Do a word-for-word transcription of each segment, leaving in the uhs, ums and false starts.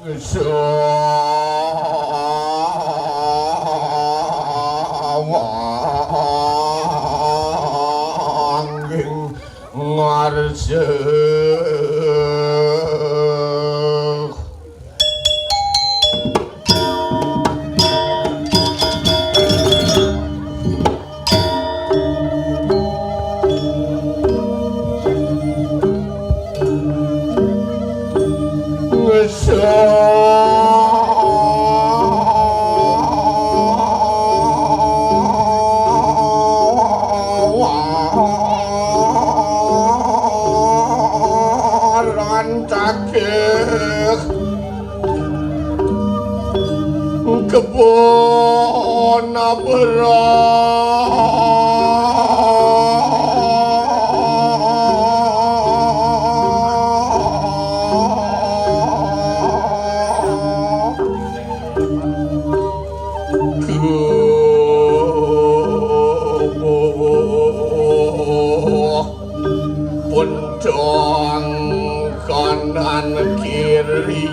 Sawangging ngarsa. Rancakeh kebon beras. Kubuh puntang kanan kiri.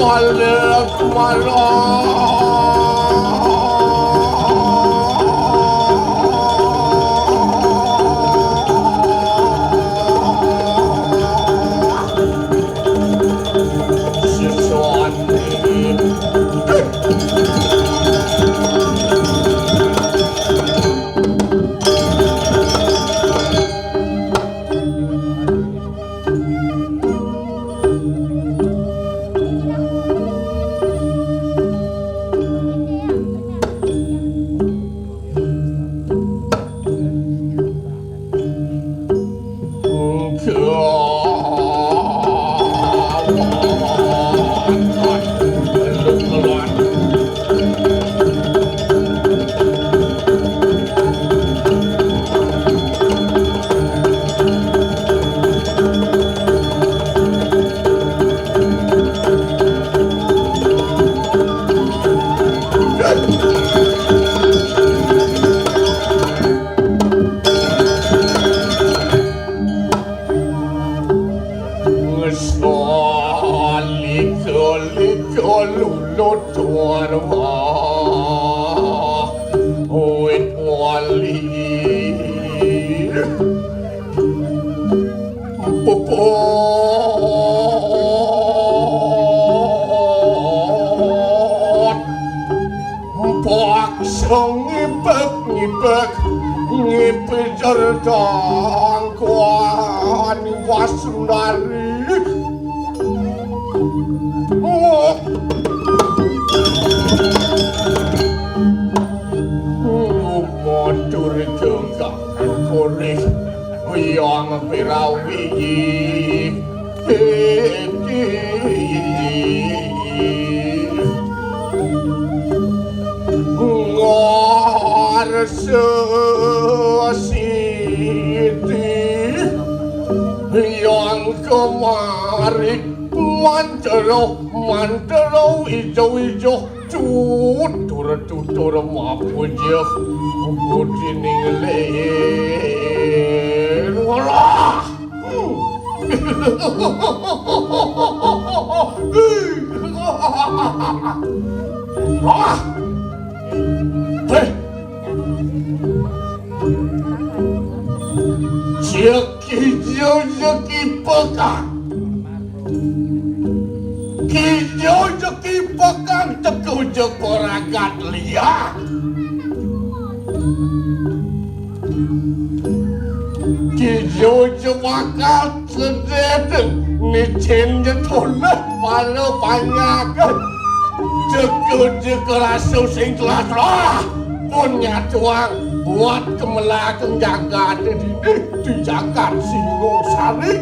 Balik malah. Sesuatu. Ngesalika-lika lulud warwa wit wali. Pepot. Paksa ngibek-ngibek, ngipijer dangkuan wasundari. Matur gegak korih, Hyang Pirawi. Ngarsa siti yang kemari, mantra, mantra ijo-ijo, tutur, tutur mapuja, pujining lir. Walah. Wah. Hei. Jeki jo jeki pekang. Kijo jeki pekang teka jek peragat liang. Kijo jek bakal sedet micin jetoleh pala panjak. Teka jek rasa sing telah-telah. pun nyatuang buat kemelaken jagaté dini di jagat Singosari.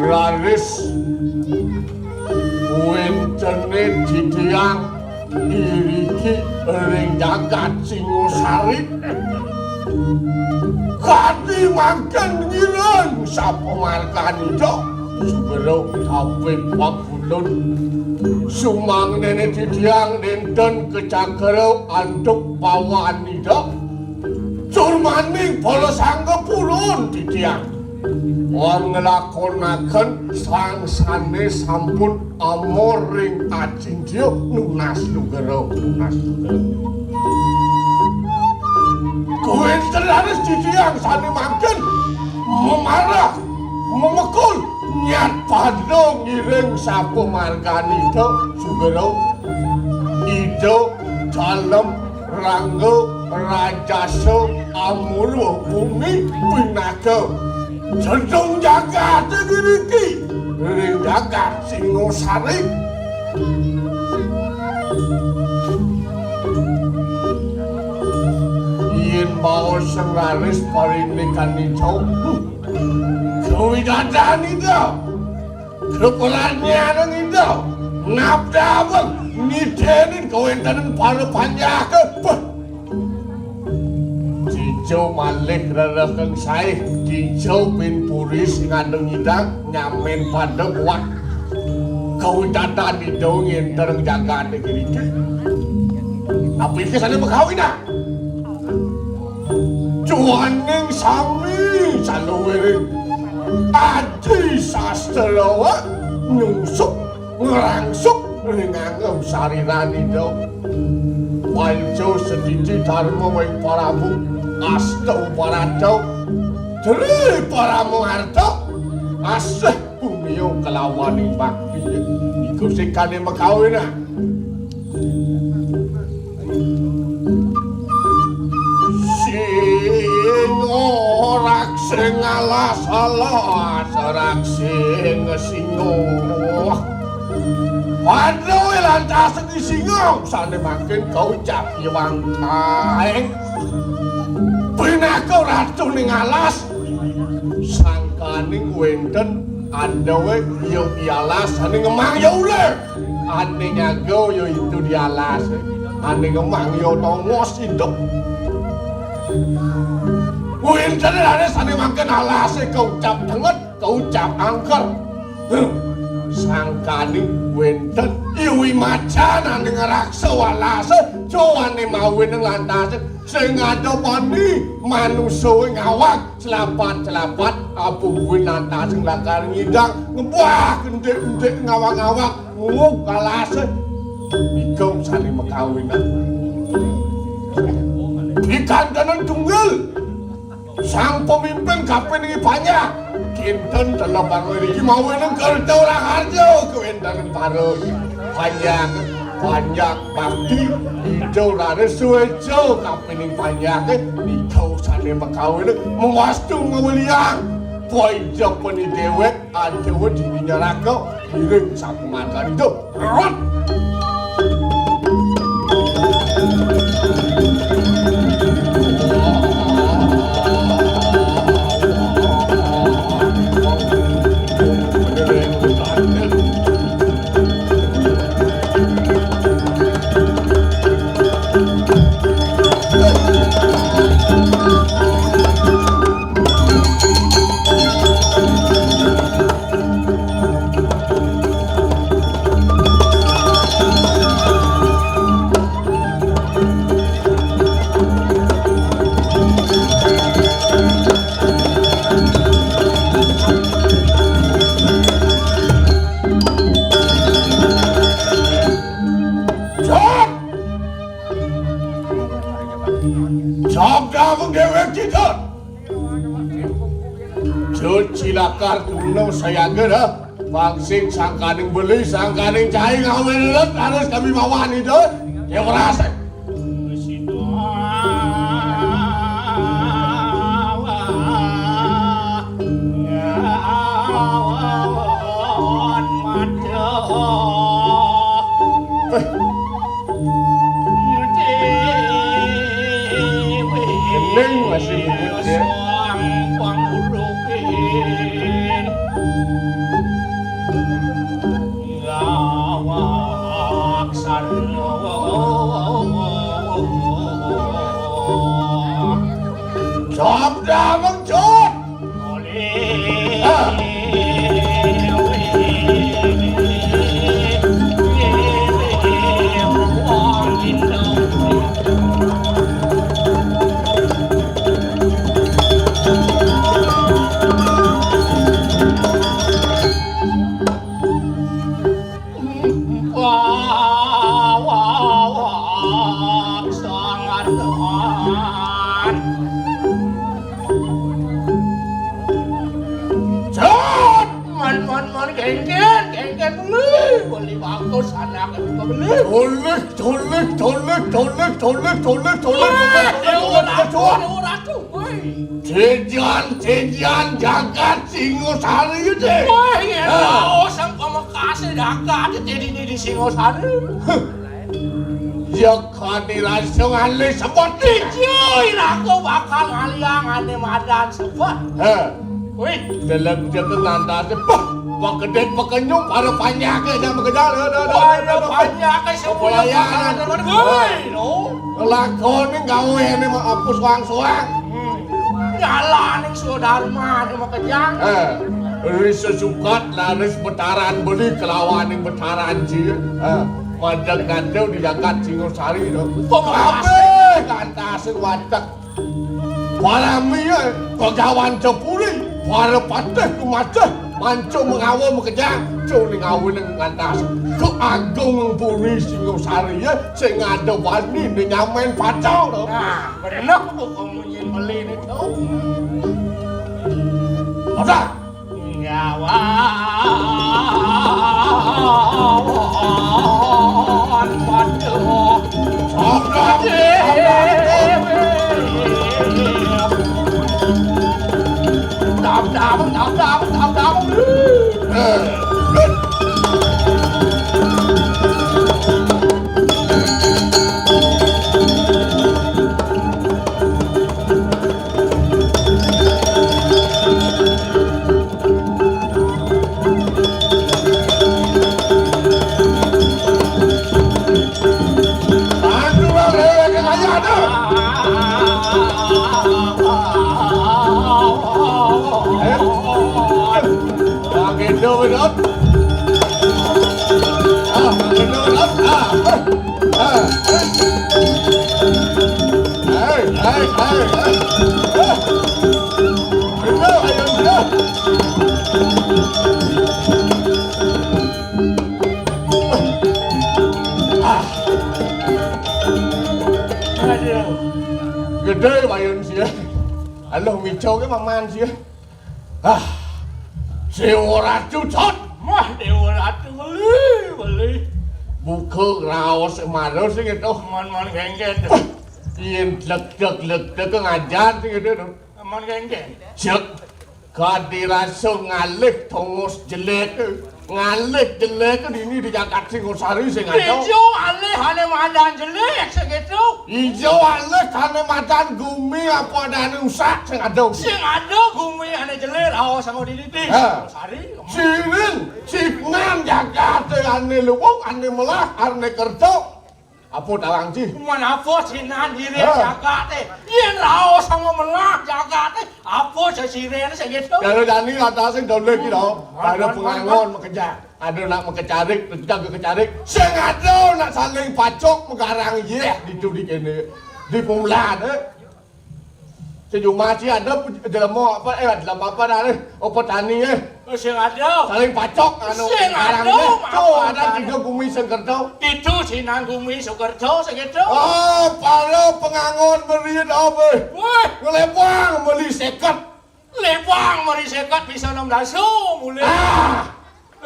Raris wéntené titiang iriki ring jagat Singosari. Kadi mangkin ngiring sapamarganida, Sugero, Tapit, Pangulun. Sumangdané titiang nénten kacakra antuk pawanida. Jurmaning bala sangga purun titiang. Wan nglakonaken sang sané sampun amor ring acindya nunas nugera, nunas nugera. Kuwi terus titiang sané mangkin memarah, memekul, nyat pada ngiring sapamarganida, Sugero. Ida dalem rangga rajasa amurwa bumi pinaka jedung jagaté diriki ring jagat Singosari. Yén baos sing raris parindikan ida, kawidadan ida, kapradnyanan ida, nabdabeng, nidénin kawéntenan para panjaké. Béh. Dija malih rerekeng saé, dija pin puri sing ada nyidang, nyamen pada kuat. Kawidadan ida ngénter jagaté iriki. Napi ké sané makawin, ah? Duaning sami saluwiring aji sastra nyungsuk ngrangsuk ring anggem sariranida. Panca sadidi dharma wing Prabu, asta uparata, tri parama arta, asih bumia kalawaning bakti. Iku sing kané makawin, ah. Singa raksing alas-alas, raksing singa. Pada lantas di singa, sané mangkin kaucap iwang kaeng. Pinaka ratuning alas, sangkaning wénten ada wé ya di alas, sané ngemang ya uler. Ané nyaga ya itu di alas. Ané ngemang ya tongos idup. Wénten ané sané mangkin alasé kaucap tenget, kaucap angker. Huh. Sangkaning wénten ya wimacan ané ngraksa alasé, cowané mawinan lantasé sing ada bani manusa ngawag. Celapat-celapat, apa kuwi lantas lakar ngidang, ngebah, endik-endik, ngawang-ngawang, nguk alasé. Nika sané makawinan. Pikantenan tunggal. Sang pemimpin kapining panjak. Kinten telepang mriki mawinan kerta ora harja kawéntenan para panjak. Panjak bakti, ida raris suéca kapining panjaké, nika sané makawin, mawastu ngaweliang. Paija pani déwék, adewa dini nyaraka, ngiring sakumargan ida. Rot! Jog! Jog dawuh déwék, Cicak! Cuci lakar tuna sayaga, dah. Pangsing sangkaning beli, sangkaning cai ngawin lelet, harus kami bawa nih, Dut. Ya, merasa. Gendeng masih bungut ya. Jawab dah, Bang Jun. Wah, wah, wah, sangat teman. Jot! Man, man, man, genggen, genggen, beli, beli bagus, anak itu beli. Toleh, toleh, toleh, toleh, toleh, toleh, toleh, toleh, toleh, toleh, toleh, toleh, toleh, toleh. Woi. Tejan, tejan, jagat Singosari itu. Wah, iya, tahu sang pamekase jagat itu di, di, di Singosari. Huh. Ya, kadi rasa ngalih sebut. Iya, ira aku bakal ngalihang ane madan sebut. Heh. Wih. Dalam dia ke ngantase, bah, pakedek pakenyung, para panyake dah makedal. Aduh, aduh, aduh, aduh, aduh. Panyake semua. Pelayanan. Woi, no. Lakone gawe ane mah apus wang-suwang. Hmm. Nyalaning swadarmane makejang. Eh, ri sesukat laris betaran beli kelawaning betaran cilik. Eh, madeg ngadeg di jagat Singosari to. Kabeh kantase watek. Parami, eh, Begawan Cepuri, para patih kumatih, manca mengawa makejang, cuning awining ngantas. Keagung Puri Singosari, eh, sing ada wani ne nyamain pacau to. Nah, bener to, kamu nyen beli ne to. Ada. Ngawan waduh. Sabda. Dam, dam, dam, dam, dam, dam. Aduh. Gedé wayun sia. Aluh mico ke maman sia. Ah. Déwa Ratu, Cot. Wah, Déwa Ratu, beli, beli. Buka raos maro sing itu. Man, man, genggen. Yen dleg-dleg, dleg-dleg ngajar sing itu to. Man, genggen. Cek. Kadi rasa ngalih tongos jelek. Ngalih jelek dini di jagat Singosari sing ada. Ijo alih ane madan jelek segitu. Ijo alih ane madan gumi apa ane usak sing ada. Sing ada gumi ane jelek raos sama di didi. Ha. Sari. Siring, sinan jagate ane luwung, ane melah, ane kerto. Apa tawang ci? Man apa sinan diri jagate? Yen raos sama melah jagate, apa sesirene sing gitu? Kalau dani atas sing dole iki to. Ada pengangon makejang. Ada nak makecarik, makecarik. Sing ada nak saling pacok magarang yeh ditu di kene. Di pemulahan, eh. Sejumlah ci ada jelema apa, eh, jelema apa dah, eh? Apa tani, eh? Oh, sing ada. Saling pacok, anu, sing ada, magarang yeh. Tuh, ada tiga gumi sing kerto. Itu sinan gumi sing kerto, sing gitu. Oh, para pengangon meriet apa? Wah. Ngelebang beli seket. Lebang meri seket bisa enam daso mulih. Ah!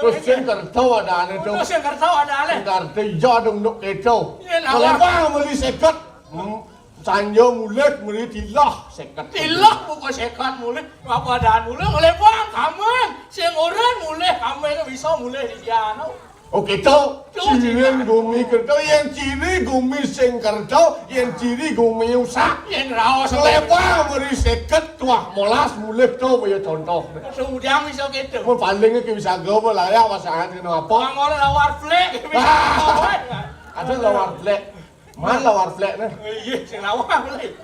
Terus sing kerto ada ane to. Terus sing kerto ada ane. Sing kerto iya dong nduk keto. Iya, nah. Lebang meri seket. Hmm. Sanjo mulih meri tilah seket. Tilah buka seket mulih. Apa ada mulih? Lebang kamen. Sing uren mulih kamen bisa mulih di jano. Oké, to. To, ciri gumi kerta, yén ciri gumi sing kerta, yén ciri gumi usak. Yén raos. Lewang meri seket, tuah molas mulih to, kaya contoh. Sudang bisa kéto. Mun paling ké bisa gawa layak pasangan kena apa? Wong ora lawar flek. Ah! Ada lawar flek. Mana lawar flek né? Iya, sing lawar mulih.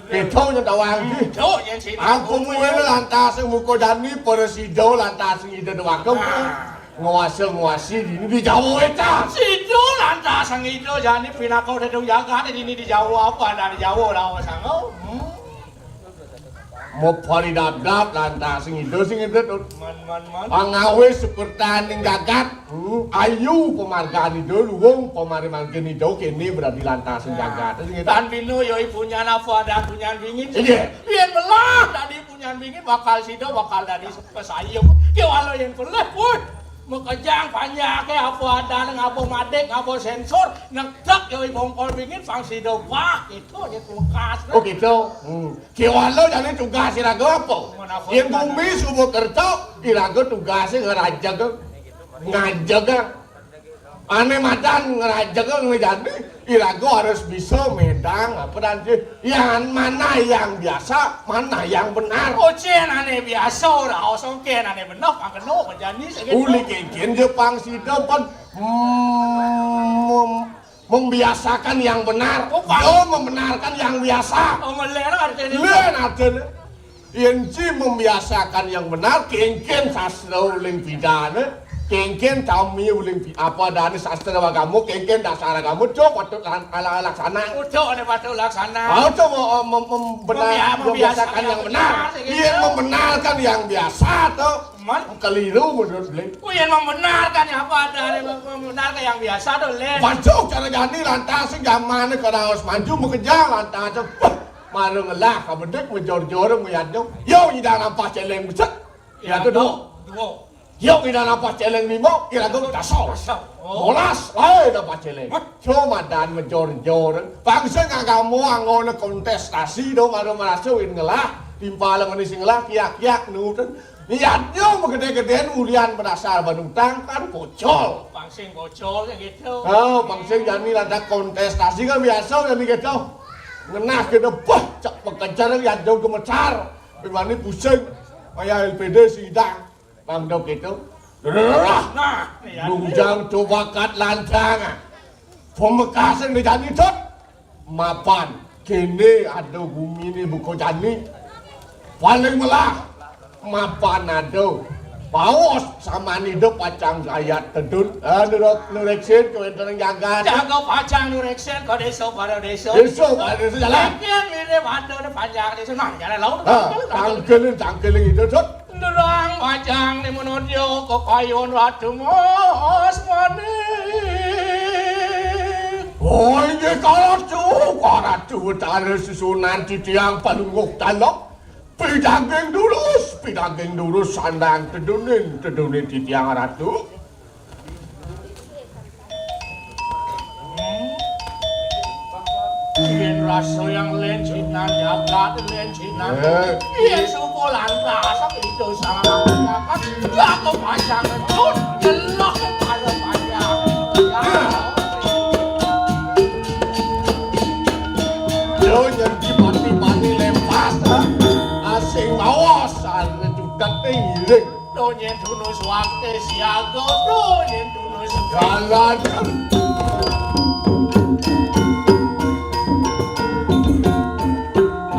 Kéto nyén tawang iki. Kéto nyén sing. Aku muwene lantas sing muka jani para sida lantas sing ida dewagem. Ah. Nguasa-nguasi dini di Jawa wétan. Sida lantas sing ida jani pinaka tetung jagat dini di Jawa apa ada di Jawa lawas sango. Hmm. Maparidabdab lantas sing ida sing ida, Tut. Man, man, man. Pangawis sukertaning jagat. Hmm, ayu pamargan ida, luwung pamarimargin ida, kéné berarti lantas sing jagat. Sing ida. Tan bina ya punyan apa ada punyan bingin. Iya. Yén melah dadi punyan bingin bakal sida bakal dadi pesayem. Kéwala yén pelih, woi. Makejang panjaké apa adané ngaba madik, ngaba sensor, negdek ya bongkol bingin pang sida wah, itu ya tugas. Oh, gitu. Hmm. Kéwala jane tugas iraga apa? Yén bumi suba kerta, iraga tugase ngrajega, ngajega. Ane madan ngrajega ngejani, iraga harus bisa medang apa dan yang mana yang biasa, mana yang benar. Ocen ane biasa ora osong ken ane benar pangkeno ngejani segitu. Uli kengken je pang sida pun, mm, mem-, membiasakan yang benar. Oh, Pak. Yo membenarkan yang biasa. Oh, melen artine. Len artine. Yen ci membiasakan yang benar, kengken sastra uling pidane, kengken tami uling pi-, apa dane sastra agama, kengken dasar agama, cok patut lan-, ala-, laksana. Ucok ne patut laksana. Ah, cok mem-, mem-, membenar-, membiasakan yang benar. Yen membenarkan yang biasa, to. Man? Keliru menurut beliau. Oh, yen membenarkan apa adane mem-, membenarkan yang biasa to, Len. Waduh, cara jani lantas sing jamane keraos maju makejang lantas. Wah, mara ngelah, kabedik, mejor-jor, meyadung. Yo, nyidang nampas celeng beset. Ya, to, duo. Duo. Yo, nyidang nampas celeng lima, kira-kira dasar. Dasar. Oh. Molas, lae nampas celeng. Hah? Cuma dan mejor-jor. Bangsa ngagamo anggone kontestasi, do, mara merasa win ngelah. Timpal ngene sing ngelah, kiak-kiak, nuten. Niatnya megede-gedean ulian penasar banutang kan pocol. Pangsing pocol ya gitu. Oh, pangsing jani rada kontestasi kan biasa jani gitu. Ngenah kena bah, cak pekejar lihat jauh gemecar. Bimani pusing. Maya L P D sidang. Mangdo gitu. Nah, ya. Lunjang coba kat lantang. Pemekasan di jani tot. Mapan, kene ada gumine buka jani. Paling melah, mapan ada. Paus sama nido pacang ayat tedun. Ah, nurut, nureksin, kewenten jagat. Jaga pacang nureksin, ke desa, pada desa. Desa, pada desa, jalan. Kene mirip ada, ada panjang desa. Nah, jalan laut. Ah, tangkelin, tangkelin itu, Dut. Nderang bajang ni menudya kekayun Ratu Mas Manik. Oh, inggih, Karatu, Karatu Betara susunan titiang palungguh talok. Pidaging durus, pidaging durus sandang tedunin, tedunin titiang Ratu. Yen rasa yang lencinan jagat lencinan. Eh. Yen suku lantas itu salah makan. Jago panjang ngetut, ngelok pada panjang. Ya. Yo, nyenti mati pani lempas, ha? Asing mawas, ane tudak ngiring. Donyen dunus wakte siaga, donyen dunus jalan.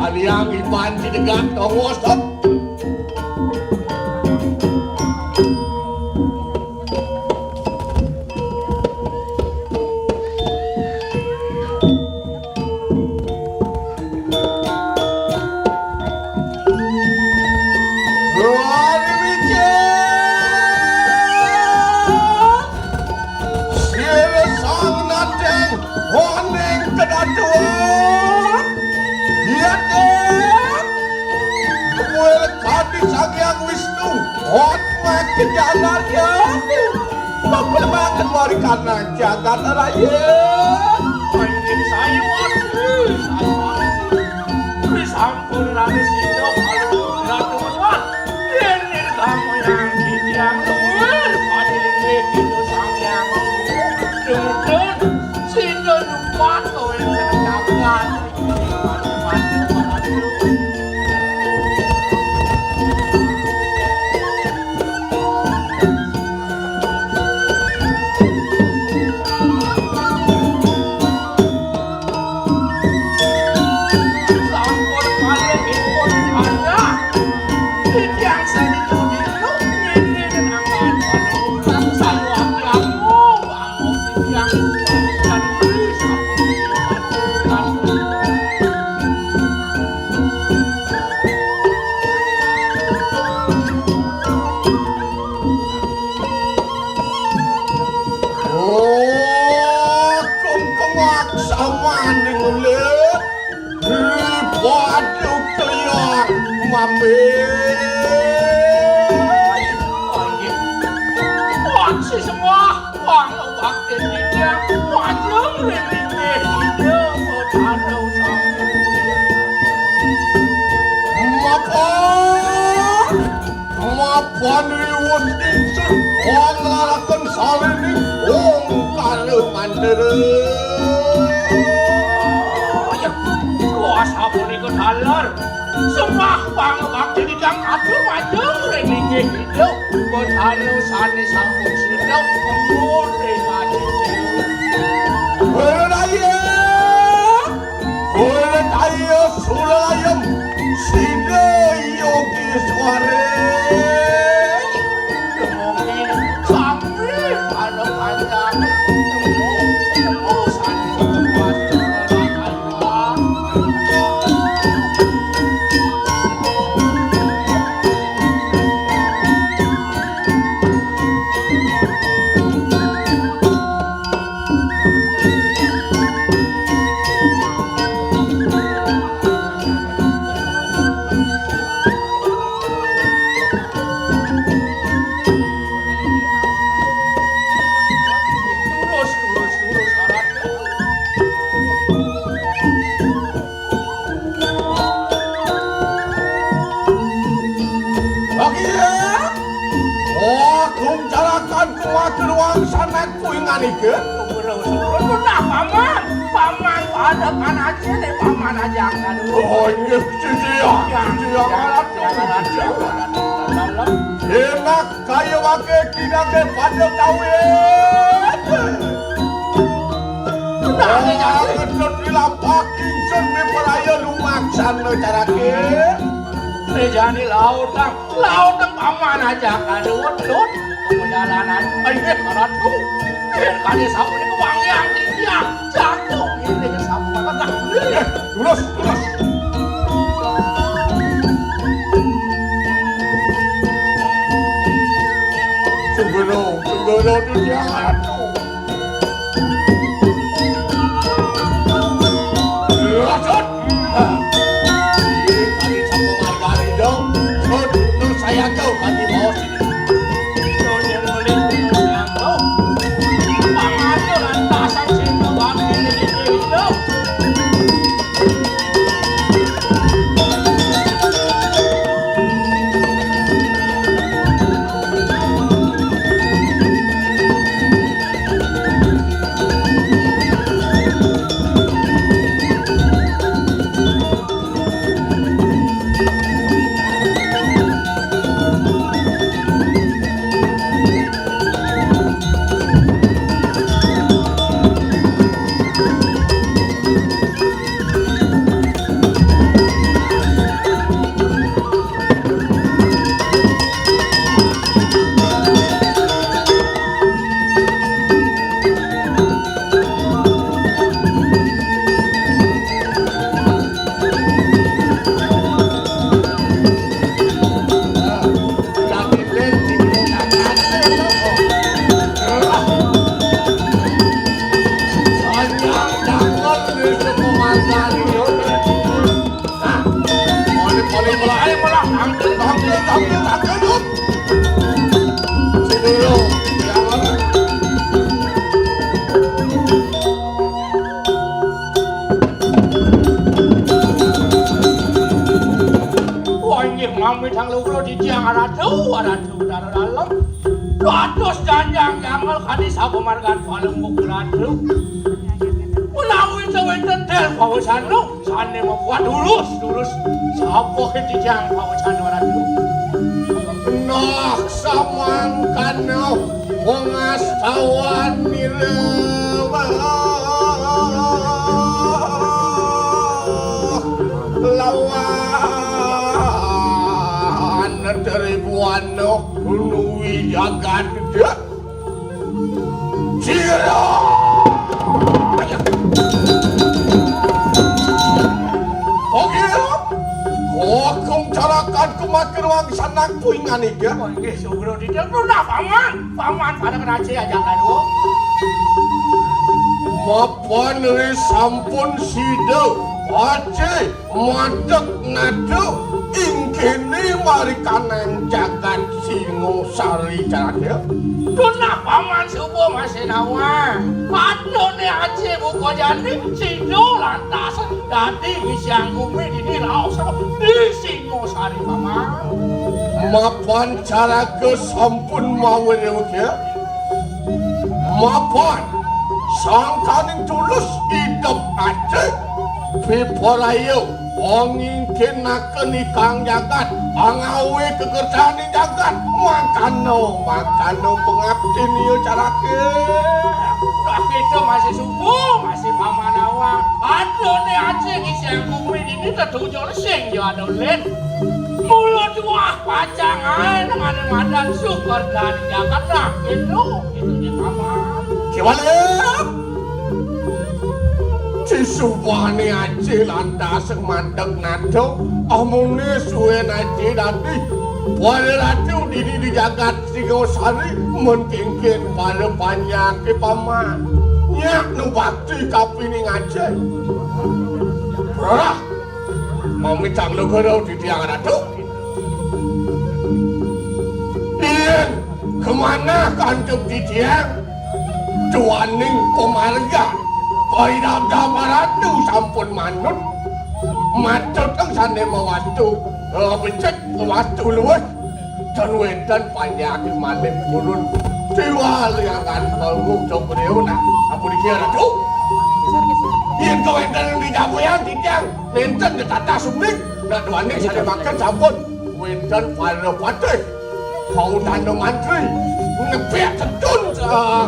Aliang ipan di degan tongos. Sira sang nadeng waning kedatuan. Yadeng kuil kadi Sang Hyang Wisnu, ot makin jalan ya. Bapak makan warikan jagat raya. Panggil sayu aku, sayu aku. Sampun ranis sida kalu ratu menwah. Yen nirgama yang titiang luwih padilinggih kita Sang Hyang Oh, kengkengak samaning ulit. Ribaduk kliak mamit. Wah, si sembah, wah, wah, ini dia, wah, jeng, ini dia, ini dia, wah, taruh, sampai. Mapa? Mapan riwus ingsun, wong lalaken salining, wong kalih mandere. Ayah, kuasa punika taler. Sembah pangabakti ingkang atur majeng ring linggih Ida. Betara sane sampun sida, pun ring ati. Huraya! Huraya Suralayam! Sida Yogi Sware! Demoke sami pada panjang. Temu, temu sami kuat. Lurus, lurus, lurus, arah. Lagi ya. Oh, tung jalakan kumatur wangsanak kuingan ikan. Nah, paman, paman, pada kan aja deh, paman aja. Aduh. Oh, ini dia, dia, dia, dia, dia, dia, dia. Enak. Kaya wake kinake pada kawit. Nah, ora ketut dilampah ingsun miperaya lumaksana carake. Rejane lautang, lautang paman aja kado wedhus. Perjalanan ayo ratu. Yen kali sapunika wangiang titiang jatuh ini sapunika. Terus, terus. Sungguh, sungguh, dunia anu. Rajut. Ini kali sapu margari dong. Sud, nu saya kau kami bawa sini. Wah, inggih mami dang lungguh di tiang aratu, aratu, Betara Dalem. Dados janjang jamel kadi sapamargan Palembuk Ratu. Menawi wenten tel pawesana sane membuat lurus, lurus. Sapa ke tijang pawesana Ratu? Nah, samangkana wengastawan nira lawan Tribuana nuwi jagat. Sira Kuwi nganike. Oh, inggih, sugra titiang. Nunas, Paman. Paman, pada kenaji aja karo. Mapan ri sampun sida. Aji, madeg nado, ing kene marikanang jagat Singosari, carake. Nunas, Paman, suba masinawa. Padane aji buka jani, sida lantas dadi ngisiang gumi dini raos di Singosari, Paman. Mapan carake sampun mawirya. Mapan sangkaning tulus idep ati piporaya angingkinake nikang jagat, angawe kekersaning jagat, mangkana, mangkana pangaptin iya, carake. Dah kita masih subuh, masih Paman awak. Adone aji ngisiang gumi dini tetujul sing ya ada ulin. Mula tuah pacangan nang ane madan sukertan jagat, nah, gitu, gitu, Paman. Kiwalem. Sisubane aji lantas madeg nado, amune suwen aji dadi para ratu dini di jagat Singosari, men kengken para panyake, Paman. Nyak nu bakti kapining aji. Rah. Mamitang luhur titiang ratu. Yen kamanah kantep titiang, duaning pamargan, paidabdab ratu sampun manut. Matur teng sane mawastu, eh, becik mawastu luwes. Tan wenten panjake malih purun. Tiwal yang kan panggung jok beliau, nah, ampun iki, Ratu. Yen kawenten ing Jaboyang titiang nenten tetata suming, nak duaning sane mangken sampun wenten para patih, kautana mantri, nepek tetun, eh,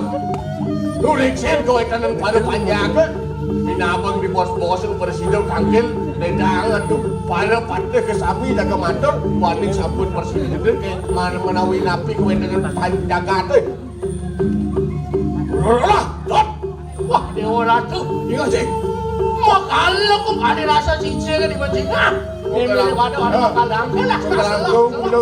nureksen kawenten para panjake. Minabang di bos-bos presiden kangkil, ledang atuh para patih kesami jaga matur, duaning sampun presiden ke mana menawi napi kawenten panjagate. Lah, dot. Wah, Dewa Ratu, ingat sih. Makala kok ada rasa cicil di bajingan. Ini daripada orang bakal dangkal lah. Selak, selak, selak. Udah,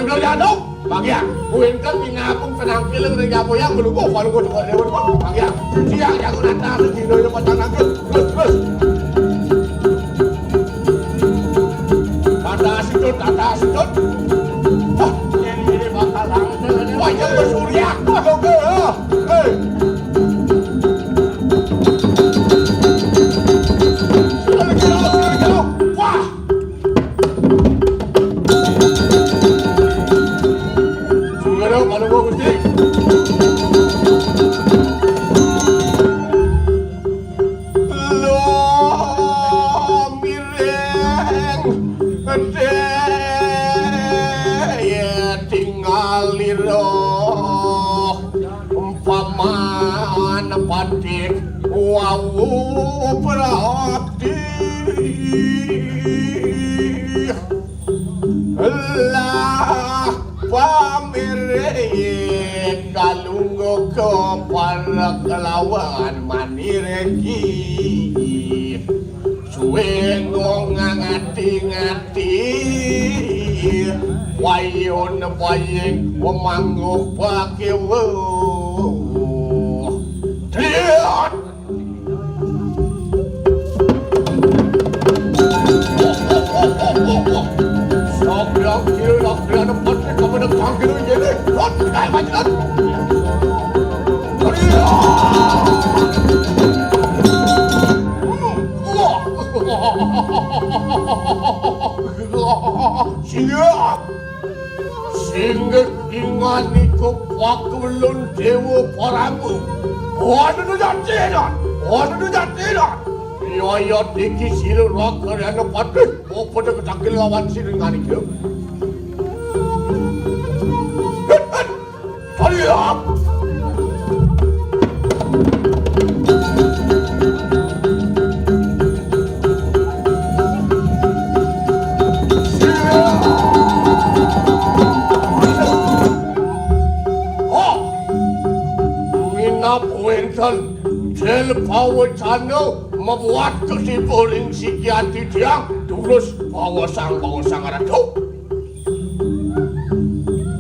udah, udah, dong. Bagian, kuwi kan pinapung penangkil ring Jaboyang, belum kok, baru kok, baru kok. Bagian, dia jago nata, sedino yang patang nangkil. Terus, terus. Tata situt, tata situt. Wah, yang ini bakal langsung. Wah, yang bersurya. Wah, oke, ya. Hei. Wah. Sugana Palungguh Gusti. Loh, miring gedhe tingalira paman patih wau prapti. Lah, pamiring kalungguh keparak lawan manireki. Suwe ngongangati-ngati, wayun baying pemangguh pakewa. Triat! Singgih ingan iku pakulun dewa paramu. Anu jatinan, anu jatinan. Yaya iki sira raga Ranapati, apa pada ketangkil lawan sira nganike? Hei, hei. Hurry up! Oh! Minab wenten jel pawecana mabuat kesiburing siki ati tiang, tulus pawasang, pawasang ratu.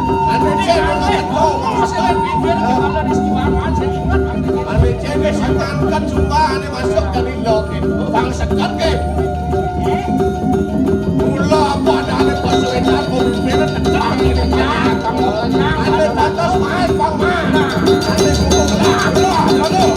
Ane cek, ane cek, ane cek, ane cek, ane masuk dari lok. Bang sekat ke. Mula apa ada ane pasukan pemimpin tegang ini, ya. Ane batas main, Bang, main. Ane sungguh lah, lah, lah.